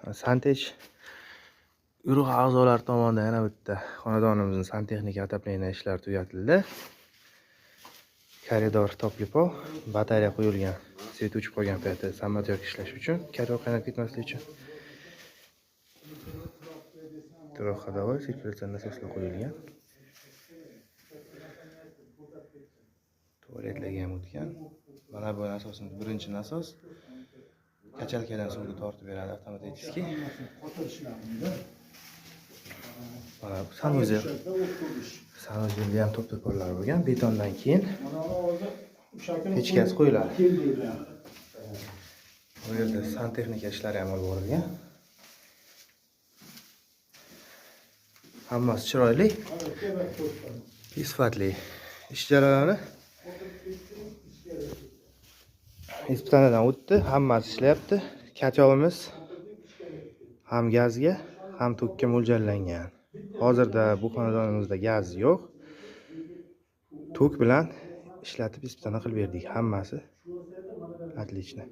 Santech guruh a'zolari tomonidan yana bitta xonadonimizning santexnika отопление ishlari tugatildi. Koridor topli pol, batareya qo'yilgan. Svet o'chib qolgan paytda самотек ishlash uchun, koridor qaynab ketmasligi uchun. Трехходовой sirkulyatsion nasoslar qo'yilgan. Tualetlarga ham o'tgan. Mana bu nasosimiz birinchi nasos. Kachalkadan suvni tortib beradi avtomatik. Mana bu sanuzel. Sanuzelda ham topli pollar bo'lgan. Betondan keyin pechkasi qo'yiladi. Bu yerda santexnika ishlari ham olib borilgan. Hammasi chiroyli, sifatli. Ish jarayoni ispitanadan o'tdi, hammasi ishlayapti. Kacholimiz ham gazga, ham tokka mo'ljallangan. Hozirda bu xonadonimizda gaz yo'q. Tok bilan ishlatib ispitana qilib berdik. Hammasi отлично.